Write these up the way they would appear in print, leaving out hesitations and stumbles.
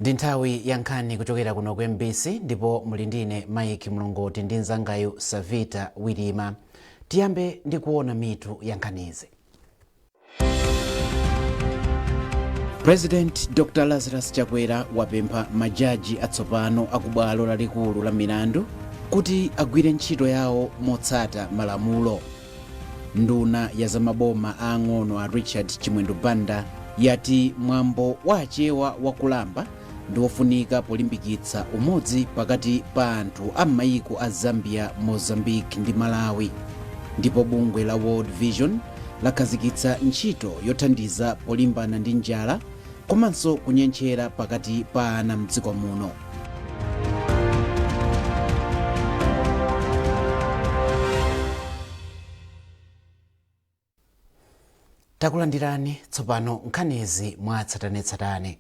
Ndi nthawi ya nkhani kuchokera kuno ku MBC ndipo muli ndine Mike Mlongoti ndi mnzangayu Savita Wilima. Tiyambe ndi kuona mitu ya nkhanizi. President Dr. Lazarus Chakwera wapempha majaji atsopano aku bwalo lalikulu la milandu kuti agwire ntchito yawo motsata malamulo. Nduna ya zamaboma aang'ono a Richard Chimwendo Banda yati mwambo wa Achewa wa Kulamba ndi wofunika polimbikitsa umodzi pakati pa anthu a m'mayiko a Zambia, Mozambique ndi Malawi. Ndipo bungwe la World Vision lakhazikitsa ntchito yothandiza polimbana ndi njala komanso kunyentchera pakati pa ana mdziko muno. Takulandirani tsopano nkhanizi mwatsatanetsatane.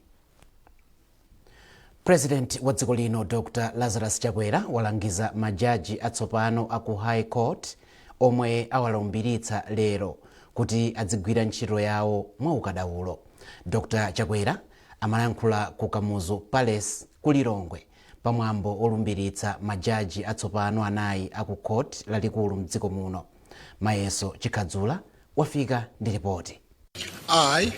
President wa dziko lino Dr. Lazarus Chakwera walangiza majaji atsopano a ku High Court omwe awalumbiritsa lero kuti adzigwira ntchito yawo mwaukadaulo. Dr. Chakwera amalankhula ku Kamuzu Palace ku Lilongwe pamwambo wolumbiritsa majaji atsopano anayi a ku court lalikulu mdziko muno. Mayeso Chikhadzula wafika ndi ripoti. I,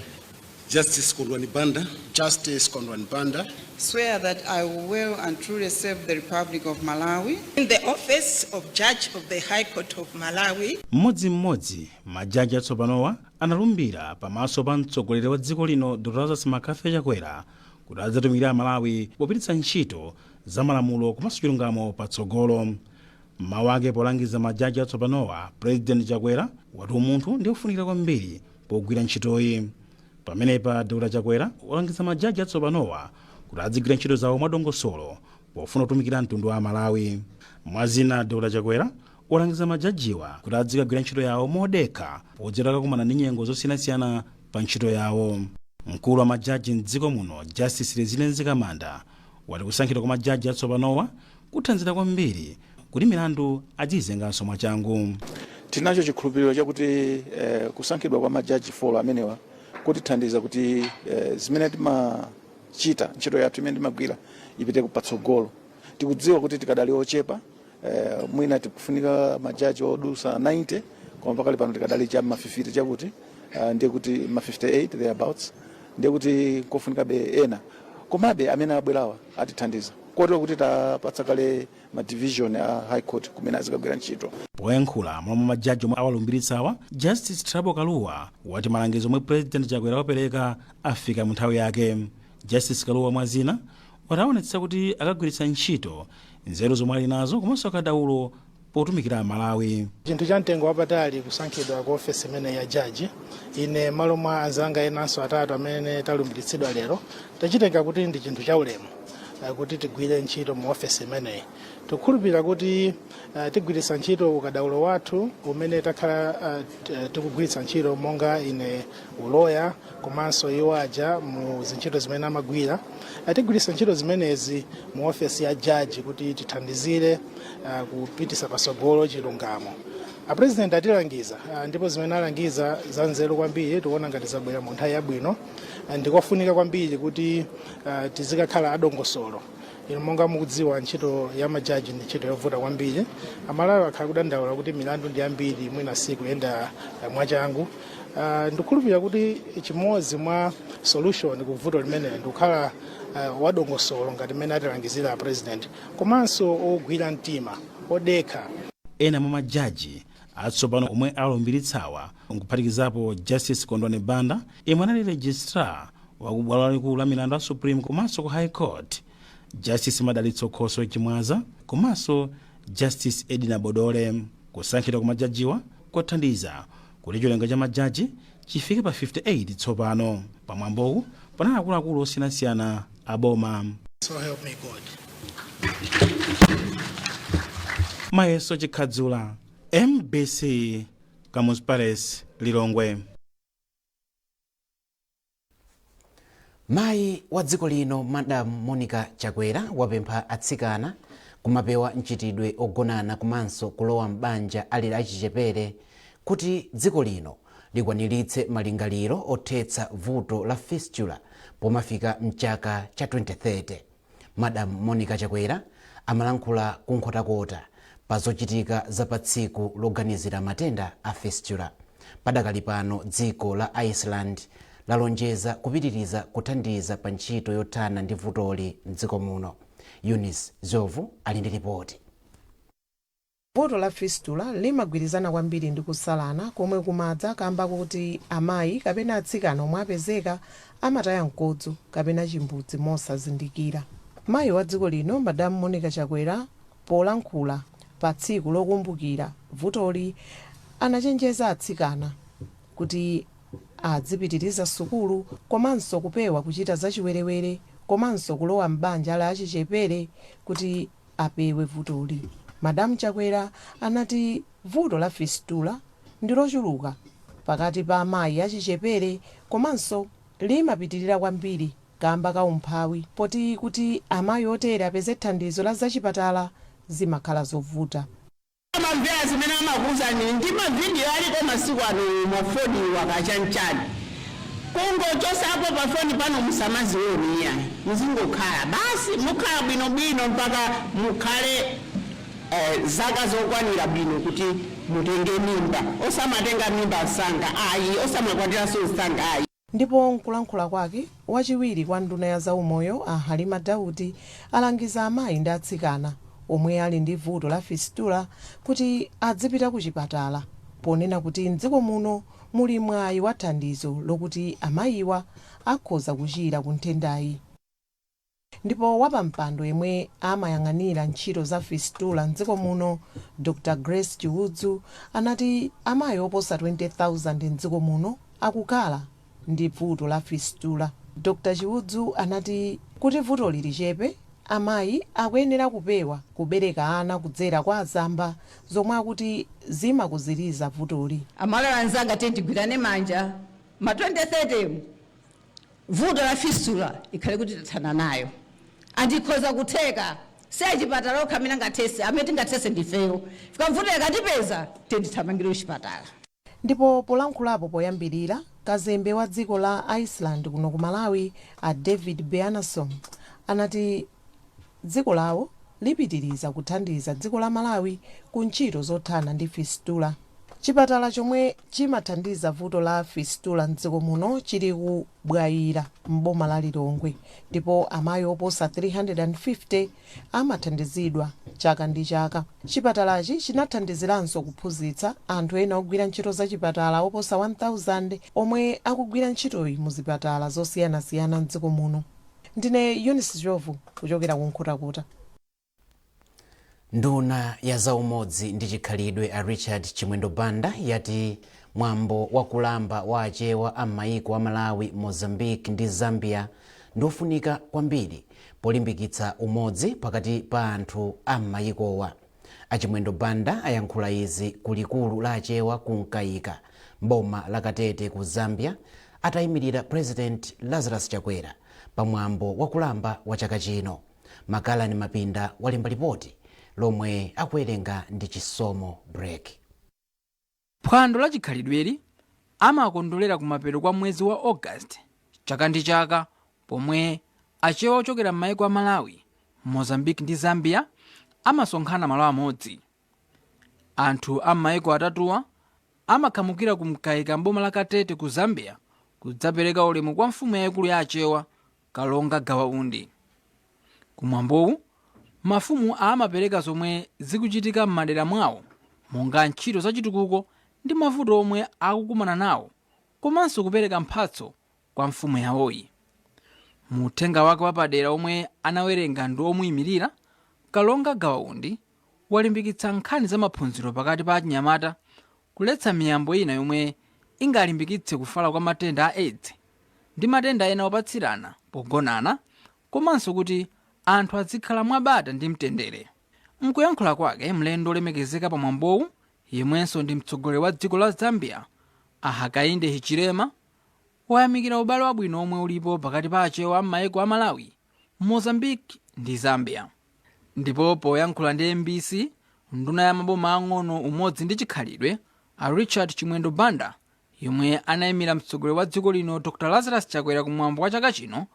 Justice Kondwani Banda, Justice Kondwani Banda, swear that I will well and truly serve the Republic of Malawi. In the office of Judge of the High Court of Malawi. Mmodzimmodzi, majaji atsopanowa analumbira pamaso pa mtsogoleri wa dziko lino Dr Lazarus McCarthy Chakwera kuti adzatumikira Amalawi popititsa ntchito za malamulo komanso chilungamo patsogolo. M'mawu ake polangiza majaji atsopanowa, President Chakwera wati umunthu ndi ofunikira kwambiri pogwira ntchitoyi. Pamenepa Dr Chakwera walangiza majaji atsopanowa kuti adzigwira ntchito zawo mwadongosolo pofuna kutumikira mtundu wa Amalawi. Mwazina, Dr Chakwera walangiza majajiwa kuti adzikagwira ntchito yawo modekha podziwa akakumana ndi nyengo zosiyanasiyana pa ntchito yawo. Mkulu wa majaji mdziko muno Justice Rizine Mzikamanda wati kusankhidwa kwa majaji atsopanowa kuthandizira kwambiri kuti milandu adziyizenganso mwachangu. Tinacho chikhulupiriro chakuti kusankhidwa kwa majaji 4 amenewa kutithandiza kuti zimene timachita, ntchito yathu imene timagwira ipite patsogolo. Tikudziwa kuti tikadali ochepa, mwina tikufunika majaji odusa 90, koma pakali pano tikadali cha ma 50 chakuti, ndiye kuti ma 58 thereabouts, ndiye kuti kofunikabe ena. Komabe amene abwerawa atithandiza kotero kuti tapatsa kale ma division a High Court kumene azikagwira ntchito. Poyankhula mwa majaji omwe awalumbiritsawa, Justice Trouble Kaluwa wati malangizo omwe President Chakwera wapereka afika mu nthawi yake. Justice Kaluwa mwazina wati aonetsetsa kuti akagwiritsa ntchito nzeru zomwe ali nazo komanso akadaulo potumikira Amalawi. Chinthu cha mtengo wapatali kusankhidwa ku ofesi imene ya jaji. Ine malo mwa anzanga enanso atatu amene talumbiritsidwa lero, tachitenga kuti ndi chinthu cha ulemu kuti tigwire ntchito mu ofesi imeneyi. Tikukhulupirira kuti tigwiritsa ntchito ukadaulo wathu umene takhala tikugwiritsa ntchito, monga ine uloya komanso iwo aja mu zintchito zimene amagwira. Tigwiritsa ntchito zimenezi mu ofesi ya jaji kuti tithandizire kupitisa patsogolo chilungamo. A President atilangiza, ndipo zimene alangiza za nzeru kwambiri. Tikuona ngati zabwera mu nthawi yabwino. Ndikofunika kwambiri kuti tizikakhala adongosolo. Inu monga mukudziwa, ntchito ya majaji ndi ntchito yovuta kwambiri. Amalawi akhala kudandaula kuti milandu ndi ambiri, mwina sikuyenda mwachangu. Ndikukhulupirira kuti chimodzi mwa solution ku vuto limeneli ndikukhala wadongosolo ngati mmene atilangizira a President, komanso ogwira mtima, odekha. Ena mwa majaji atsopano omwe alumbiritsawa nkuphatikizapo Justice Kondwani Banda, yemwe anali registrar wa ku bwalo lalikulu la milandu a Supreme komanso ku High Court, Justice Madalitso Khoswe Chimwaza komanso Justice Edina Bodole. Kusankhidwa kwa majajiwa kwathandiza kuti chiwerengero cha majaji chifike pa 58 tsopano. Pamwambowu panali akuluakulu osiyanasiyana a boma. So help me God. Mayeso Chikhadzula, MBC, Kamuzu Palace, Lilongwe. Mayi wa dziko lino Madam Monica Chakwera wapempha atsikana kumapewa mchitidwe ogonana komanso kulowa m'banja ali achichepere kuti dziko lino likwaniritse malingaliro othetsa vuto la fistula. Pomafika mchaka cha 2030, Madam Monica Chakwera amalankhula kuNkhotakota pa zochitika za pa tsiku loganizira matenda a fistula. Padakali pano, dziko la Iceland lalonjeza kupitiriza kuthandiza pa ntchito yothana ndi vutoli mdziko muno. Eunice Zovu ali ndi ripoti. Vuto la fistula limagwirizana kwambiri ndi kusalana komwe kumadza kamba kuti amayi kapena atsikana omwe apezeka amataya mkodzo kapena chimbudzi mosazindikira. Mayi wa dziko lino, Madamu Monica Chakwera, polankhula pa tsiku lokumbukira vutoli, anachenjeza atsikana kuti adzipitiriza sukulu komanso kupewa kuchita zachiwerewere komanso kulowa m'banja la achichepere kuti apewe vutoli. Madamu Chakwera anati vuto la fistula ndi lochuluka pakati pa amayi achichepere komanso limapitirira kwambiri kamba ka umphawi, poti kuti amayi otere apeze thandizo la zachipatala zimakhala zovuta. Amamvera zimene amakuuzani ndi mavidiyo aliko masiku ano, mafoni wakachanchani, kungochosapo pafoni pano, musamazioni iyayi, muzingokhala basi, mukhala bwinobwino mpaka mukhale zaka zokwanira bwino kuti mutenge mimba. Osamatenga mimba msanga ayi, osamakwatiranso msanga ayi. Ndipo nkulankhula kwake, wachiwiri kwa nduna ya zaumoyo a Halima Daudi alangiza amayi ndi atsikana omwe ali ndi vuto la fistula kuti adzipita ku chipatala, ponena kuti mdziko muno muli mwayi wa thandizo lokuti amayiwa akhoza kuchira ku nthendayi. Ndipo wapampando yemwe amayang'anira ntchito za fistula mdziko muno, Dr Grace Chiudzu, anati amayi oposa 20,000 mdziko muno akukhala ndi vuto la fistula. Dr Chiudzu anati kuti vutoli lichepe, amayi akuyenera kupewa kubereka ana kudzera kwa azamba, zomwe akuti zimakuziriza vutoli. Amalawi anzanga, tiye tigwirane manja. Ma 2030 vuto la fistula ikhale kuti tathana nayo. Andikhoza kutheka, si achipatala okha amene angathese, amene tingathese ndifeyo. Fika mvuto yakatipeza, tiye tithamangire kuchipatala. Ndipo polankhulapo poyambirira, kazembe wa dziko la Iceland kuno ku Malawi, a David Bjarnason, anati dziko lawo lipitiriza kuthandiza dziko la Malawi ku ntchito zothana ndi fistula. Chipatala chomwe chimathandiza vuto la fistula mdziko muno chili ku Bwaila m'boma la Lilongwe, ndipo amayi oposa 350 amathandizidwa chaka ndi chaka. Chipatalachi chinathandiziranso kuphunzitsa anthu ena ogwira ntchito za chipatala oposa 1000 omwe akugwira ntchitoyi mu zipatala zosiyanasiyana mdziko muno. Ndine Eunice Jovu kuchokera ku Nkhotakota. Nduna ya zaumodzi ndi chikhalidwe a Richard Chimwendo Banda yati mwambo wakulamba wa Achewa a m'mayiko a Malawi, Mozambique ndi Zambia ndiofunika kwambiri polimbikitsa umodzi pakati pa anthu a m'mayikowa. Achimwendo Banda ayankhula izi ku likulu la Achewa ku Mkaika, mboma la Katete ku Zambia, atayimirira President Lazarus Chakwera pamwambo wakulamba wa chaka chino. Makalani Mapinda walemba ripoti lomwe akuwerenga ndi Chisomo Break. Phwando la chikhalidweli amakondolera kumapeto kwa mwezi wa August chaka ndi chaka, pomwe Achewa ochokera m'mayiko a Malawi, Mozambique ndi Zambia amasonkhana malo amodzi. Anthu a m'mayiko atatuwa amakhamukira ku Mkaika mboma la Katete ku Zambia kudzapereka ulemu kwa mfumu yayikulu ya Achewa, Kalonga Gawa Undi. Kumwambowu mafumu amapereka zomwe zikuchitika m'madera mwawo, monga ntchito zachitukuko ndi mavuto omwe akukumana nawo, komanso kupereka mphatso kwa mfumu yawoyi. Mu uthenga wake wapadera omwe anawerenga ndi omuyimirira, Kalonga Gawaundi walimbikitsa nkhani za maphunziro pakati pa achinyamata, kuletsa miyambo ina yomwe ingalimbikitse kufala kwa matenda a AIDS ndi matenda ena opatsirana pogonana, komanso kuti anthu azikhala mwabata ndi mtendere. Mkuyankhula kwake, mlendo olemekezeka pamwambowu, yemwenso ndi mtsogoleri wa dziko la Zambia a Hakainde Hichilema, wayamikira ubale wabwino omwe ulipo pakati pa Achewa m'mayiko a Malawi, Mozambique ndi Zambia. Ndipo poyankhula ndi MBC, nduna ya maboma ang'ono, umodzi ndi chikhalidwe a Richard Chimwendo Banda Yomwe anayimira mtsogoleri wa dziko lino Dr Lazarus Chakwera kumwambo wa chaka chino,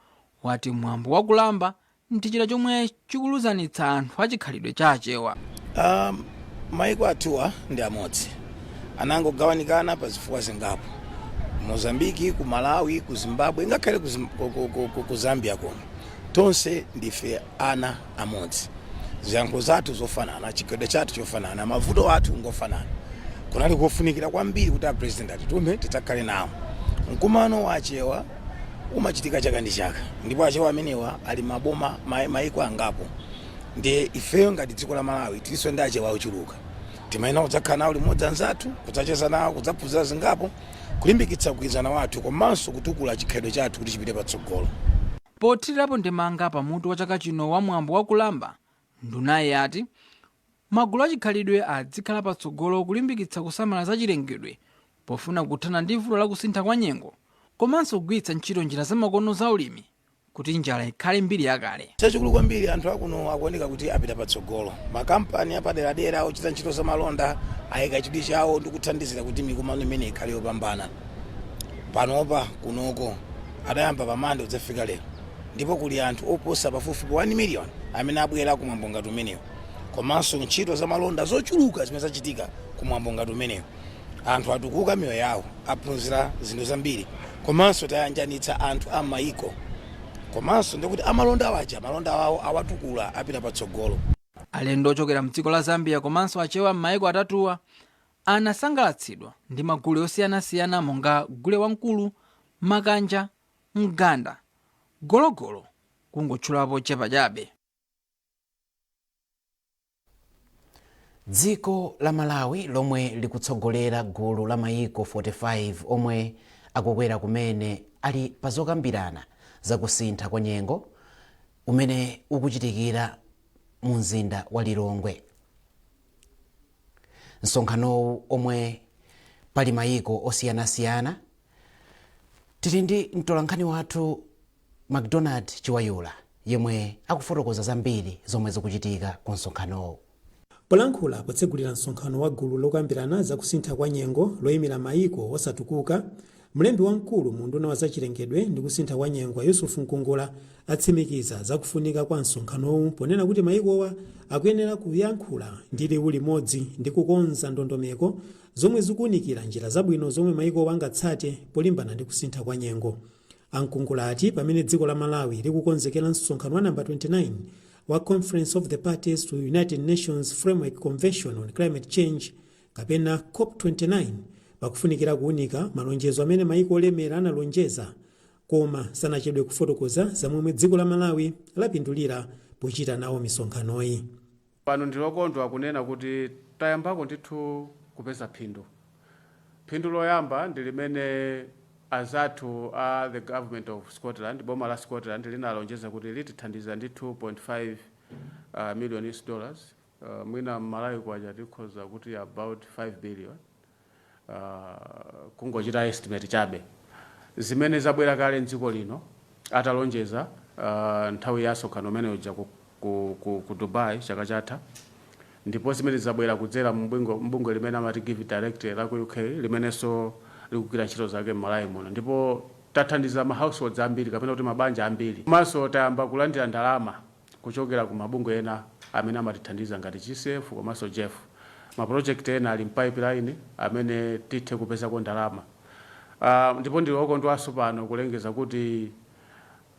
wati mwambo wakulamba ndi chida chomwe chikuluzanitsa anthu achikhalidwe cha Achewa. Maiko athuwa ndi amodzi, anangogawanikana pa zifukwa zingapo. Mozambiki, ku Malawi, ku Zimbabwe, ngakhale ku Zambia kuno, tonse ndife ana amodzi. Ziyankhulo zathu zofanana, chikhalidwe chathu chofanana, mavuto athu ngofanana. Kunali kofunikira kwambiri kuti a President atitume tidzakhale nawo. Mkumano wa Achewa umachitika chaka ndi chaka, ndipo Achewa amenewa ali maboma maiko angapo. Ndiye ifeyo ngati dziko la Malawi tilinso ndi Achewa ochuluka, timayenera kudzakhala nawo limodzi anzathu, kudzacheza nawo, kudzaphunzira zingapo, kulimbikitsa mgwirizano wathu komanso kutukula chikhalidwe chathu kuti chipite patsogolo. Pothirirapo ndemanga pamutu wa chaka chino wa mwambo wakulamba, ndunayi yati magulu achikhalidwe adzikhala patsogolo kulimbikitsa kusamala za chilengedwe pofuna kuthana ndi vuto la kusintha kwa nyengo, komanso kugwiritsa ntchito njira zamakono za ulimi kuti njala ikhale mbiri yakale. Chachikulu kwambiri, anthu akuno akuoneka kuti apita patsogolo. Makampani apaderadera ochita ntchito zamalonda ayika chidwi chawo ndi kuthandizira kuti mikumano imene ikhale yopambana. Panopa kunoko adayamba pamande kudzafika lero, ndipo kuli anthu oposa pafupifupi 1 million amene abwera kumwambo ngati umenewu, komanso ntchito zamalonda zochuluka zimene zachitika kumwambo ngati umenewu. Anthu atukuka miyoyo yawo, aphunzira zinthu zambiri, komanso tayanjanitsa anthu a mayiko, komanso ndikuti amalonda awaja malonda awo awatukula, apita patsogolo. Alendo ochokera mdziko la Zambia komanso Achewa m'mayiko atatuwa anasangalatsidwa ndi magule osiyanasiyana monga gule wamkulu, makanja, mganda, gologolo, kungotchulapo chepa chabe. Dziko la Malawi, lomwe likutsogolera gulu la mayiko 45 omwe akukwera kumene ali pazokambirana zakusintha kwa nyengo umene ukuchitikira mu mzinda wa Lilongwe. Msonkhanowu omwe pali mayiko osiyanasiyana, tili ndi mtolankhani wathu Macdonald Chiwayula yemwe akufotokoza zambiri zomwe zikuchitika ku msonkhanowu. Polankhula potsegulira msonkhano wa gulu lokambirana zakusintha kwa nyengo loyimira mayiko osatukuka, mlembi wamkulu mu unduna wa zachilengedwe ndi kusintha kwa nyengo Yusuf Nkungula atsimikiza zakufunika kwa msonkhanowu, ponena kuti mayikowa akuyenera kuyankhula ndi liwu limodzi ndi kukonza ndondomeko zomwe zikuwunikira njira zabwino zomwe mayikowa angatsate polimbana ndi kusintha kwa nyengo. A Nkungula ati pamene dziko la Malawi likukonzekera msonkhano wa namba 29 wa Conference of the Parties to United Nations Framework Convention on Climate Change kapena COP29, pakufunikira kuwunika malonjezo amene mayiko olemera analonjeza, koma sanachedwe kufotokoza zamomwe dziko la Malawi lapindulira pochita nawo misonkhanoyi. Pano ndilokondwa kunena kuti tayambako ndithu kupeza phindu. Phindu loyamba ndi limene azathu a the government of Scotland, boma la Scotland, linalonjeza kuti litithandiza ndi 2.5 million US dollars, mwina mmalawi kwacha tikhoza kuti about 5 billion, kungochita estimate chabe, zimene zabwera kale mdziko lino atalonjeza nthawi ya msonkhano umene uja ku Dubai chaka chatha. Ndipo zimene zabwera kudzera mbungwe limene amati Give Direct la ku UK, limenenso likugwira ntchito zake m'Malawi muno, ndipo tathandiza ma households ambiri kapena kuti mabanja ambiri. Komanso tayamba kulandira ndalama kuchokera ku mabungwe ena amene amatithandiza ngati GCF komanso GEF. Ma project ena ali m'pipeline amene tithe kupezako ndalama. Ndipo ndili okondwanso pano kulengeza kuti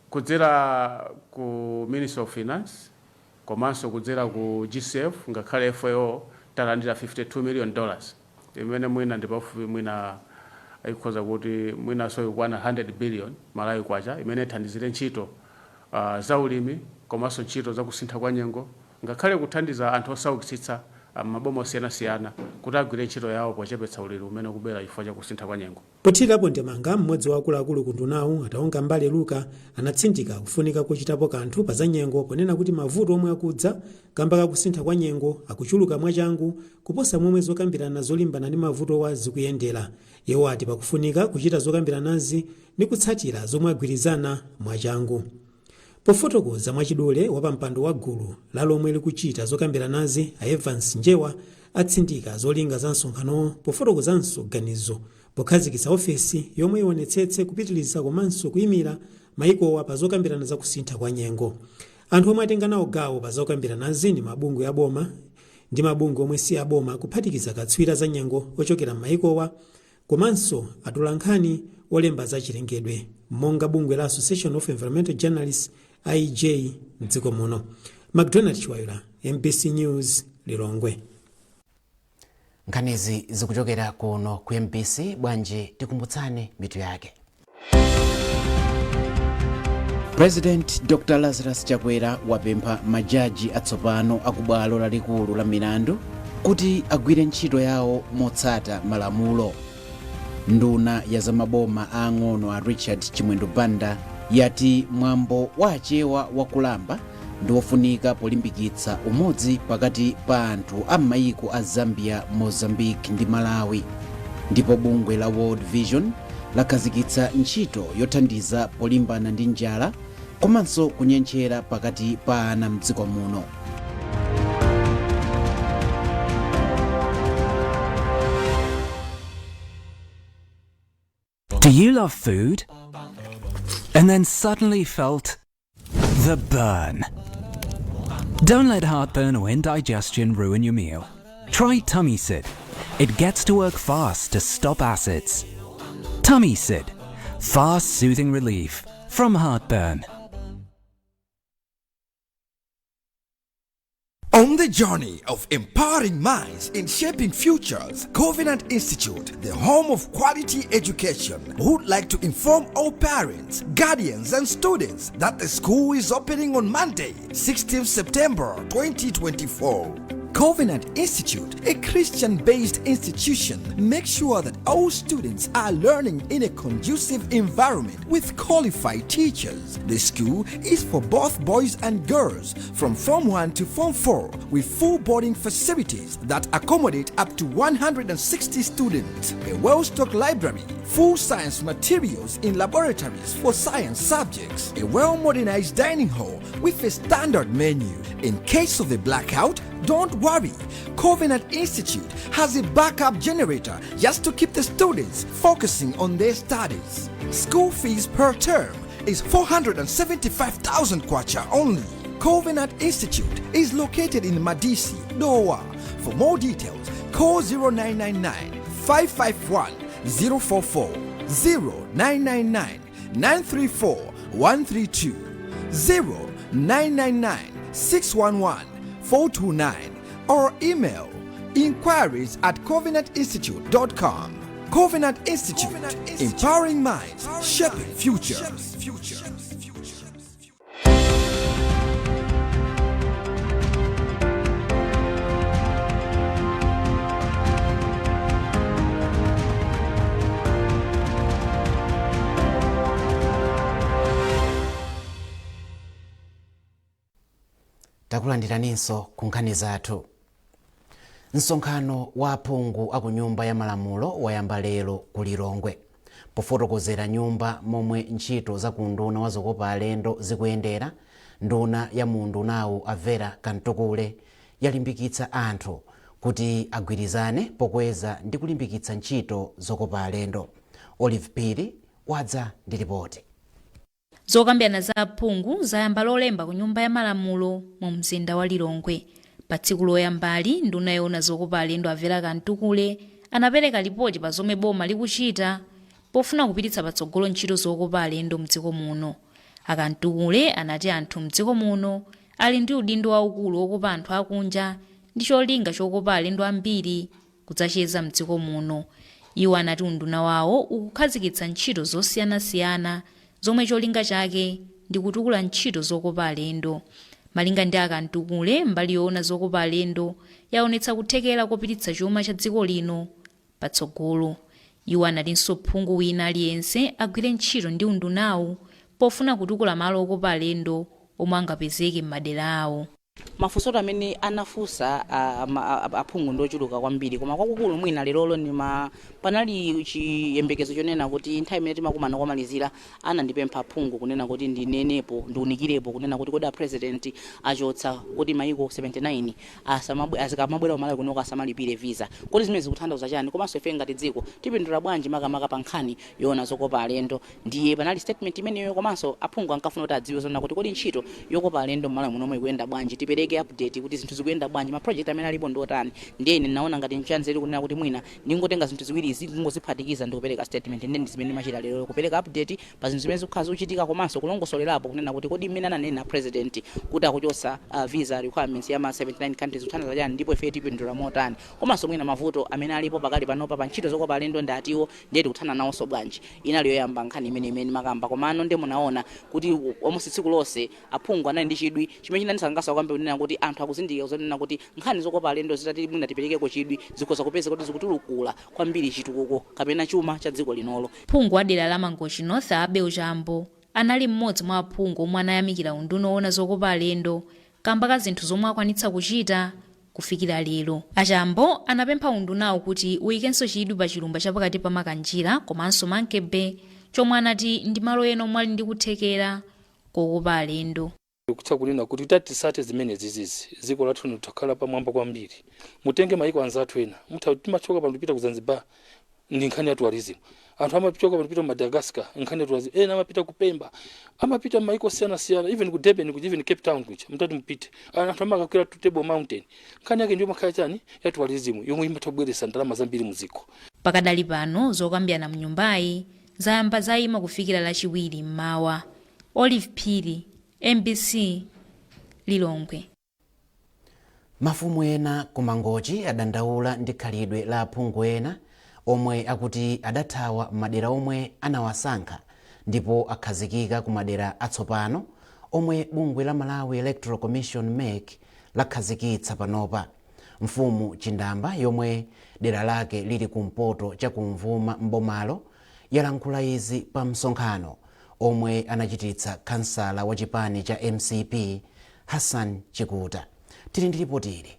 kudzera ku Ministry of Finance komanso kudzera ku GCF ngakhale FAO talandira $52 million, imene mwina ndi pafupi, mwina ikhoza kuti mwinanso ikwana 100 billion Malawi kwacha, imene ithandizire ntchito zaulimi komanso ntchito zakusintha kwa nyengo, ngakhale kuthandiza anthu osaukitsitsa m'maboma osiyanasiyana kuti agwire ntchito yawo pochepetsa ululu umene ukubwera chifukwa cha kusintha kwa nyengo. Pothirirapo ndemanga, mmodzi wa akuluakulu ku undunawu, Ataonga Mbale Luka, anatsindika kufunika kochitapo kanthu pa za nyengo, ponena kuti mavuto omwe akudza kamba kakusintha kwa nyengo akuchuluka mwachangu kuposa momwe zokambirana zolimbana ndi mavutowa zikuyendera. Iwo ati pakufunika kuchita zokambiranazi ndi kutsatira zomwe agwirizana mwachangu. Pofotokoza mwachidule, wapampando wa gulu la lomwe likuchita zokambiranazi, a Evans Njewa, atsindika zolinga za msonkhanowo pofotokozanso ganizo. Pokhazikitsa ofesi yomwe ionetsetse kupitiliza komanso kuyimira maikowa pa zokambirana za kusintha kwa nyengo. Anthu omwe atenga nawo gawo pa zokambiranazi ndi mabungwe aboma ndi mabungwe omwe si aboma, kuphatikiza akatswiri za nyengo ochokera m'maikowa komanso atolankhani olemba za chilengedwe monga bungwe la Association of Environmental Journalists, AEJ, mdziko muno. McDonald Chiwayula, MBC News, Lilongwe. Nkhanizi zikuchokera kuno ku MBC. Bwanji tikumbutsane mitu yake. President Dr Lazarus Chakwera wapempha majaji atsopano akubwalo lalikulu la milandu kuti agwire ntchito yawo motsata malamulo. Nduna ya zamaboma aang'ono a Richard Chimwendo Banda yati mwambo wa Achewa wakulamba ndi wofunika polimbikitsa umodzi pakati pa anthu a m'mayiko a Zambia, Mozambique ndi Malawi. Ndipo bungwe la World Vision lakhazikitsa ntchito yothandiza polimbana ndi njala komanso kunyentchera pakati pa ana mdziko muno. Do you love food? And then suddenly felt the burn? Don't let heartburn or indigestion ruin your meal. Try Tummy Sid. It gets to work fast to stop acids. Tummy Sid. Fast soothing relief from heartburn. On the journey of empowering minds in shaping futures, Covenant Institute, the home of quality education, would like to inform all parents, guardians, and students that the school is opening on Monday, 16th September 2024. Covenant Institute, a Christian based institution, makes sure that all students are learning in a conducive environment with qualified teachers. The school is for both boys and girls from Form 1 to Form 4 with full boarding facilities that accommodate up to 160 students, a well stocked library, full science materials in laboratories for science subjects, a well modernized dining hall with a standard menu. In case of a blackout, don't worry. Covenant Institute has a backup generator just to keep the students focusing on their studies. School fees per term is 475,000 kwacha only. Covenant Institute is located in Madisi, Dowa. For more details, call 0999 551 044, 0999 934 132, 0999 611 429 or email inquiries@covenantinstitute.com. Covenant Institute, empowering minds, shaping futures. Takulandiraninso ku nkhani zathu. Msonkhano wa aphungu aku Nyumba ya Malamulo wayamba lero ku Lilongwe. Pofotokozera nyumba momwe ntchito za ku unduna wa zokopa alendo zikuyendera, nduna ya mu undunawu a Vera Kamtukule yalimbikitsa anthu kuti agwirizane pokweza ndi kulimbikitsa ntchito zokopa alendo. Olive Phiri wadza ndi ripoti. Zokambirana za aphungu zayamba Lolemba ku Nyumba ya Malamulo mu mzinda wa Lilongwe. Pa tsiku loyambali, nduna yoona zokopa alendo a Vera Kamtukule anapereka lipoti pa zomwe boma likuchita pofuna kupititsa patsogolo ntchito zokopa alendo mdziko muno. A Kamtukule anati anthu mdziko muno ali ndi udindo waukulu wokopa anthu akunja ndi cholinga chokopa alendo ambiri kudzacheza mdziko muno. Iwo anati unduna wawo ukukhazikitsa ntchito zosiyanasiyana zomwe cholinga chake ndi kutukula ntchito zokopa alendo. Malinga ndi a Kamtukule, mbali yoona zokopa alendo yaonetsa kuthekera kopititsa chuma cha dziko lino patsogolo. Iwo anatinso phungu wina aliyense agwire ntchito ndi undunawu pofuna kutukula malo okopa alendo omwe angapezeke m'madera awo. Mafunso amene anafunsa aphungu ndi ochuluka kwambiri, koma kwakukulu mwina lerolo ndima panali chiyembekezo chonena kuti nthawi imene timakumana kwamalizira anandipempha aphungu kunena kuti ndinenepo, ndiunikirepo kunena kuti kodi a President achotsa kuti maiko 79 azikamabwera kumalawi kunoko asamalipire visa, kodi zimene zikutanthauza chani, komanso ife ngati dziko tipindula bwanji, makamaka pa nkhani yoona zokopa alendo? Ndiye panali statement imeneyo, komanso aphungu ankafuna kuti adziwe zonena kuti kodi ntchito yokopa alendo mmalawi munomwe ikuyenda bwanji, tipereke update kuti zinthu zikuyenda bwanji, ma project amene alipo ndi otani. Ndiye ine naona ngati nchanzeru kunena kuti mwina ndingotenga zinthu ziwirizi, ndingoziphatikiza ndikupereka statement. Ndiye ndi zimene ndimachita lero, kupereka update pa zinthu zimene zikukhala zikuchitika, komanso kulongosolerapo kunena kuti kodi mmene ananena President kuti akuchotsa visa requirements ya ma 79 countries kuthandiza chani, ndipo ife tipindula motani, komanso mwina mavuto amene alipo pakali panopa pa ntchito zokopa alendo ndi atiwo, ndiye tikuthana nawonso bwanji. Inali yoyamba nkhani imene makamba. Komano ndiye munaona kuti almost tsiku lonse aphungu anali ndi chidwi chimene chinandisangalatsa kwambiri, kunena kuti anthu akuzindikira zonena kuti nkhani zokopa alendo zitati mwina tiperekeko chidwi, zikhoza kupeza kuti zikutulukula kwambiri chitukuko kapena chuma cha dziko linolo. Phungu wa dera la Mangochi North, Abel Chambo, anali mmodzi mwa aphungu omwe anayamikira unduna owona zokopa alendo kamba ka zinthu zomwe akwanitsa kuchita kufikira lero. Achambo anapempha undunawo kuti uyikenso chidwi pa chilumba chapakati pa Makanjira komanso Monkey Bay, chomwe anati ndi malo ena omwe ali ndi kuthekera kokopa alendo. Kutha kunena kuti tatisate zimene zizizi, dziko lathu litakhala pamwamba kwambiri. Mutenge maiko anzathu ena, mutha timachoka pano kupita ku Zanzibar ndi nkhani ya tourism, anthu amachoka pano kupita ku Madagascar nkhani ya tourism, ena amapita ku Pemba, amapita maiko osiyanasiyana, even ku Durban kuja, even Cape Town kuja mutati mupite, anthu amakakwera to Table Mountain. Nkhani yake ndiyo makhala chani ya tourism yomwe imatha kubweretsa ndalama zambiri muziko. Pakadali pano zokambirana mnyumbayi zayamba zayima kufikira Lachiwiri mmawa. Olive Phiri, MBC, Lilongwe. Mafumu ena ku Mangochi adandaula ndi khalidwe la aphungu ena omwe akuti adathawa madera omwe anawasankha ndipo akhazikika ku madera atsopano omwe bungwe la Malawi Electoral Commission, MEC, lakhazikitsa panopa. Mfumu Chindamba, yomwe dera lake lili kumpoto chakumvuma mbomalo, yalankhula izi pa msonkhano omwe anachititsa kansala wa chipani cha MCP, Hassan Chikuta. Tili ndi ripoti ili.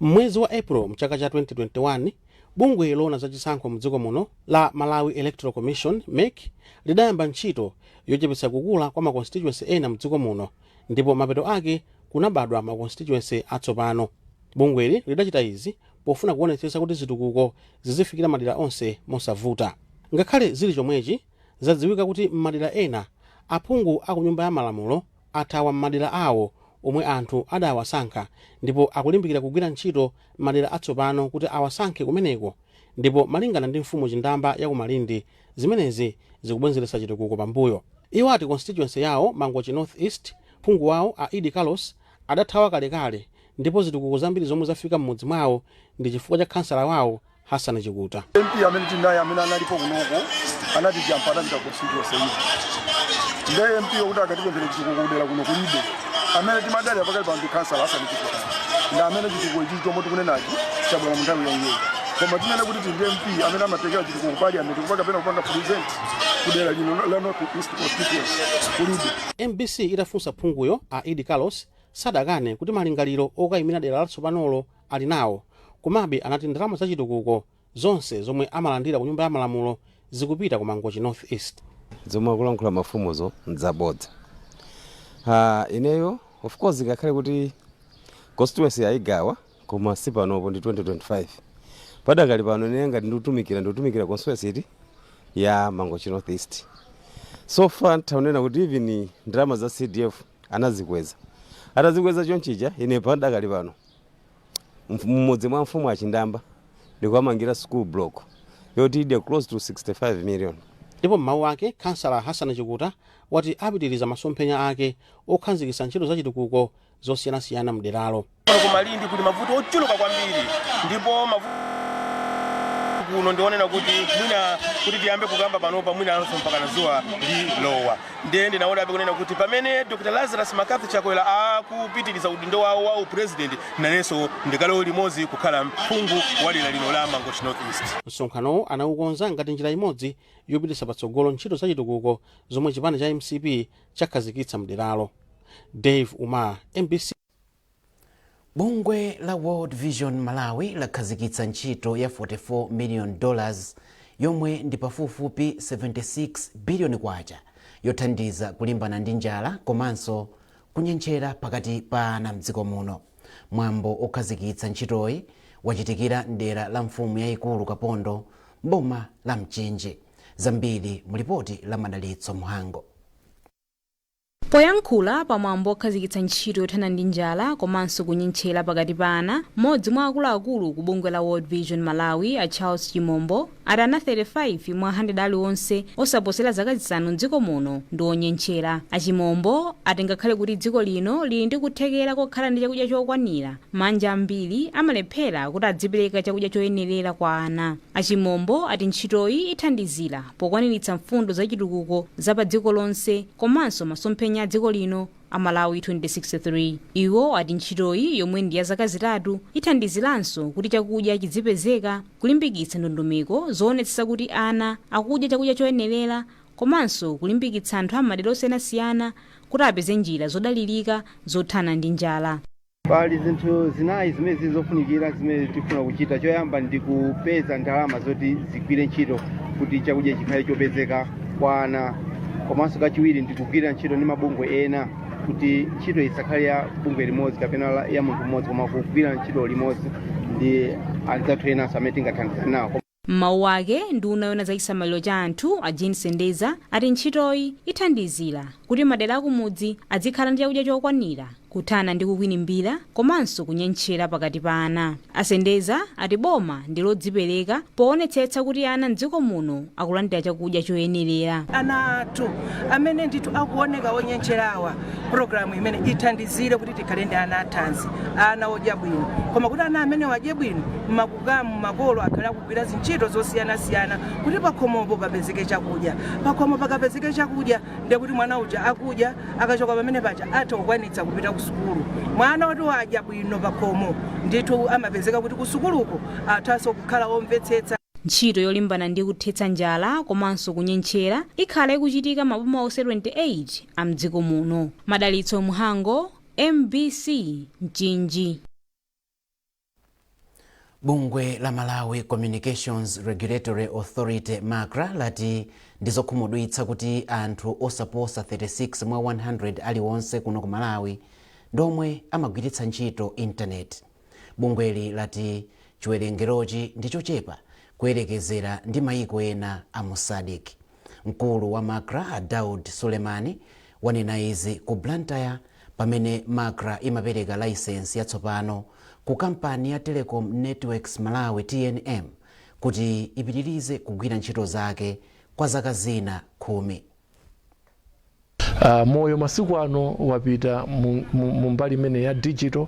Mwezi wa April mchaka cha 2021, bungwe loona zachisankho mdziko muno la Malawi Electoral Commission, MEC, lidayamba ntchito yochepetsa kukula kwa ma constituency ena mdziko muno, ndipo mapeto ake kunabadwa ma constituency atsopano. Bungweli lidachita izi pofuna kuonetsetsa kuti zitukuko zizifikira madera onse mosavuta. Ngakhale zili chomwechi, zadziwika kuti m'madera ena aphungu aku Nyumba ya Malamulo athawa m'madera awo omwe anthu adawasankha ndipo akulimbikira kugwira ntchito madera atsopano kuti awasankhe kumeneko. Ndipo malingana ndi Mfumu Chindamba ya kumalindi, zimenezi zikubwezeretsa chitukuko pambuyo. Iwo ati constituency yawo, Mangochi North East, phungu wawo a Idi Carlos adathawa kalekale, ndipo zitukuko zambiri zomwe zafika m'mudzi mwawo ndi chifukwa cha khansala wawo Hassan Chikuta. MP amene tinaye amene analipo kunoko anati jampa, anapita constituency ina. Ndiye MP wokuti akatipemphere chitukuko kudera kuno kulibe. Amene timadalira pakali pano ndi khansala Hassan Chikuta, ndi amene chitukuko ichi chomwe tikunenachi chabwera mu nthawi ya iyeyo. Koma tinene kuti tili ndi MP amene amatekera chitukuko ku parliament kupanga kapena kupanga present kudera lino la North East constituency kulibe. MBC itafunsa phunguyo a Idi Carlos, sadakane kuti malingaliro okayimira dera latsopanolo ali nawo. Komabe anati ndalama zachitukuko zonse zomwe amalandira ku Nyumba ya Malamulo zikupita ku Mangochi North East. Zomwe akulankhula mafumuzo nzabodza. Ineyo of course ngakhale kuti constituency yayigawa, koma si panopo, ndi 2025. Padakali pano ine ngati ndikutumikira constituency iti ya Mangochi North East. So far ntaunena kuti even ndalama za CDF anazikweza. Atazikweza chonchija, ine padakali pano mmudzi mwa mfumu Achindamba ndikuwamangira school block yoti idya close to 65 million. Ndipo m'mawu ake, khansala Hassan Chikuta wati apitiriza masomphenya ake okhazikitsa ntchito zachitukuko zosiyanasiyana mderalo. Kuno kumalindi kuli mavuto ochuluka kwambiri, ndipo mavuto kuno ndionena kuti mwina kuti tiyambe kukamba panopa mwinanso mpaka na zuwa lilowa. Ndiye ndinaonabe kunena kuti pamene Dr Lazarus McCarthy Chakwera akupitiriza udindo wawo wa upresident, nanenso ndikalowe limodzi kukhala mphungu wa dera lino la Mangochi North East. Msonkhanowu anawukonza ngati njira imodzi yopititsa patsogolo ntchito zachitukuko zomwe chipani cha MCP chakhazikitsa mderalo. Dave Umar, MBC. Bungwe la World Vision Malawi lakhazikitsa ntchito ya $44 million, yomwe ndi pafupifupi 76 biliyoni kwacha, yothandiza kulimbana ndi njala komanso kunyentchera pakati pa ana mdziko muno. Mwambo okhazikitsa ntchitoyi wachitikira mdera la mfumu yayikulu Kapondo, mboma la Mchinji. Zambiri mu lipoti la Madalitso Mhango. Poyankhula pamwambo okhazikitsa ntchito yothana ndi njala komanso kunyentchera pakati pa ana, mmodzi mwa akuluakulu ku bungwe la World Vision Malawi, a Charles Chimombo, ati ana 35 mwa 100 aliwonse osaposera zaka 5 mdziko muno ndi onyentchera. Achimombo ati ngakhale kuti dziko lino lili ndi kuthekera kokhala ndi chakudya chokwanira, mabanja ambiri amalephera kuti adzipereka chakudya choyenerera kwa ana. Achimombo ati ntchitoyi ithandizira pokwaniritsa mfundo zachitukuko za pa dziko lonse komanso masomphenya a dziko lino a Malawi 2063. Iwo ati ntchitoyi, yomwe ndi ya zaka 3, ithandiziranso kuti chakudya chidzipezeka, kulimbikitsa ndondomeko zoonetsetsa kuti ana akudya chakudya choyenerera, komanso kulimbikitsa anthu amadera osiyanasiyana kuti apeze njira zodalirika zothana ndi njala. Pali zinthu zinayi zimene zili zofunikira zimene tifuna kuchita. Choyamba ndi kupeza ndalama zoti zigwire ntchito kuti chakudya chikhale chopezeka kwa ana, komanso kachiwiri ndi kugwira ntchito ndi mabungwe ena kuti ntchito isakhale ya bungwe limodzi kapena ya munthu mmodzi, koma kugwira ntchito limodzi ndi anzathu enanso amene tingathandizane nawo. M'mawu ake, nduna yona za chisamaliro cha anthu, a Jean Sendeza, ati ntchitoyi ithandizira kuti madera akumudzi adzikhala ndi chakudya chokwanira, kuthana ndi kukwinimbira komanso kunyentchera pakati pa ana. Asendeza ati boma ndi lodzipereka poonetsetsa kuti ana mdziko muno akulandira chakudya choyenerera. Ana athu amene ndithu akuoneka onyentcherawa, pulogalamu imene ithandizire kuti tikhale ndi ana athanzi, ana odya bwino. Koma kuti ana amene wadye bwino, mmakukamu makolo akhale akugwira zintchito zosiyanasiyana kuti pakhomopo papezeke chakudya. Pakhomo pakapezeke chakudya, ndiye kuti mwana uja akudya, akachoka pamene paja atha kukwanitsa kupita ku sukulu. Mwana woti wadya bwino pakhomo ndithu amapezeka kuti ku sukuluko athanso kukhala womvetsetsa. Ntchito yolimbana ndi kuthetsa njala komanso kunyentchera ikhala ikuchitika maboma onse 28 a mdziko muno. Madalitso Mhango, MBC, Mchinji. Bungwe la Malawi Communications Regulatory Authority, MACRA, lati ndizokhumudwitsa kuti anthu osaposa 36 mwa 100 aliwonse kuno ku Malawi ndomwe amagwiritsa ntchito intaneti. Bungweli lati chiwerengerochi ndi chochepa kuyerekezera ndi mayiko ena a mu SADC. Mkulu wa MACRA, Daud Sulemani, wanena izi ku Blantyre pamene MACRA imapereka layisensi yatsopano ku kampani ya Telecom Networks Malawi, TNM, kuti ipitirize kugwira ntchito zake kwa zaka zina 10. Moyo masiku ano wapita mu mbali imene ya digital.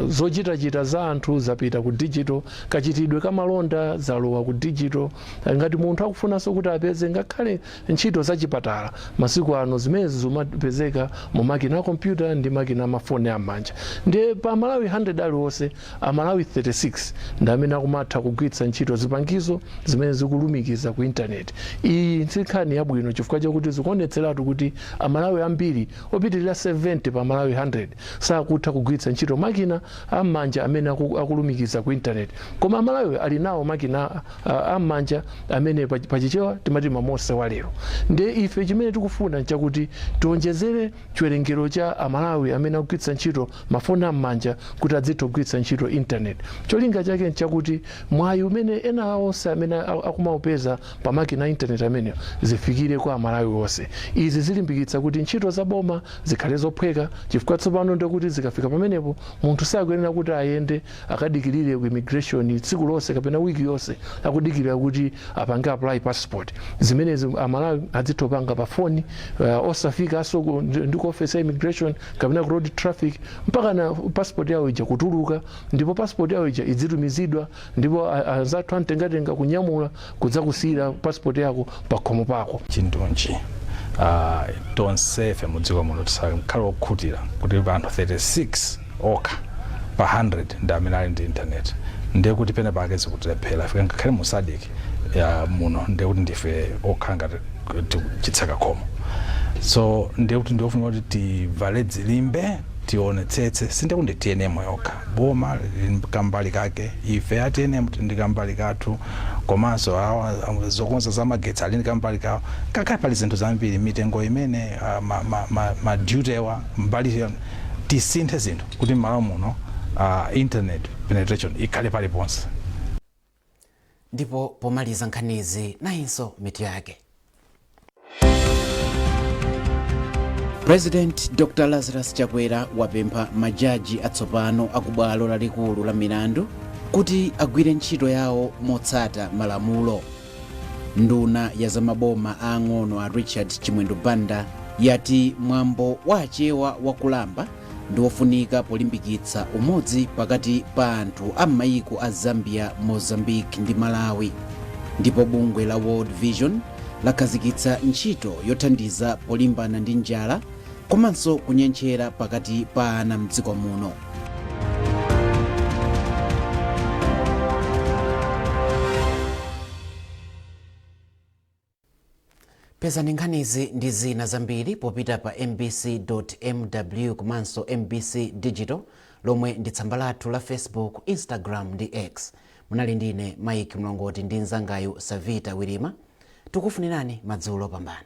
Zochitachita za anthu zapita ku digital, kachitidwe kamalonda zalowa ku digital. Ngati munthu akufunanso kuti apeze ngakhale ntchito zachipatala, masiku ano zimenezi zimapezeka mu makina a kompyuta ndi makina amafoni am'manja. Ndiye pa Malawi 100 aliwonse, Amalawi 36 ndi amene akumatha kugwiritsa ntchito zipangizo zimene zikulumikiza ku intaneti. Iyi si nkhani yabwino chifukwa chakuti zikuonetseratu kuti Amalawi ambiri opitirira 70 pa Malawi 100 sakutha kugwiritsa ntchito makina am'manja amene akulumikiza ku intaneti. Koma Amalawi ali nawo makina am'manja amene pachichewa timati mamose wa lero. Ndiye ife chimene tikufuna nchakuti tionjezere chiwerengero cha Amalawi amene akugwiritsa ntchito mafoni am'manja kuti adzitha kugwiritsa ntchito intaneti. Cholinga chake nchakuti mwayi umene ena onse amene akumaupeza pa makina a intaneti amenewo zifikire kwa Amalawi onse. Izi zilimbikitsa kuti ntchito za boma zikhale zophweka, chifukwa tsopano ndikuti zikafika pamenepo munthu sakuyenera kuti ayende akadikirire ku immigration tsiku lonse kapena wiki yonse akudikirira kuti apange apply passport. Zimenezi Amalawi adzitha kupanga pa foni, osafika aso ndi ku office ya immigration kapena ku road traffic mpaka na passport yawo ija kutuluka, ndipo passport yawo ija idzitumizidwa, ndipo anzathu amtengatenga kunyamula kudzakusiyira passport yako pa khomo pako. Chindunji, tonsefe mudziko muno tisakhale okhutira kuti anthu 36 okha pa 100 ndi amene ali ndi internet. Ndiye kuti pene pake zikutilephera fika ngakhale mu SADC ya muno, ndiye kuti ndife okha ngati chitseka khomo. So ndiye kuti ndiofunika kuti tivale dzilimbe, tionetsetse. Sindekuti TNM yokha, boma lili kambali kake, ife a TNM tili ndi kambali kathu, komanso awa zokonza zamagetsi ali ndi kambali kawo. Ngakhale pali zinthu zambiri, mitengo imene ma duty wa mbali, tisinthe zinthu kuti m'Malawi muno internet penetration ikhale paliponse. Ndipo pomaliza nkhanizi, nayinso mitu yake. President Dr Lazarus Chakwera wapempha majaji atsopano akubwalo lalikulu la milandu kuti agwire ntchito yawo motsata malamulo. Nduna ya zamaboma aang'ono a Richard Chimwendo Banda yati mwambo wa Achewa wakulamba ndi wofunika polimbikitsa umodzi pakati pa anthu a m'mayiko a Zambia, Mozambique ndi Malawi. Ndipo bungwe la World Vision lakhazikitsa ntchito yothandiza polimbana ndi njala komanso kunyentchera pakati pa ana mdziko muno. Pezani nkhanizi ndi zina zambiri popita pa mbc.mw komanso MBC Digital, lomwe ndi tsamba lathu la Facebook, Instagram ndi X. Munali ndine Mike Mlongoti ndi mnzangayu Savita Wirima. Tikufunirani madzulo opambana.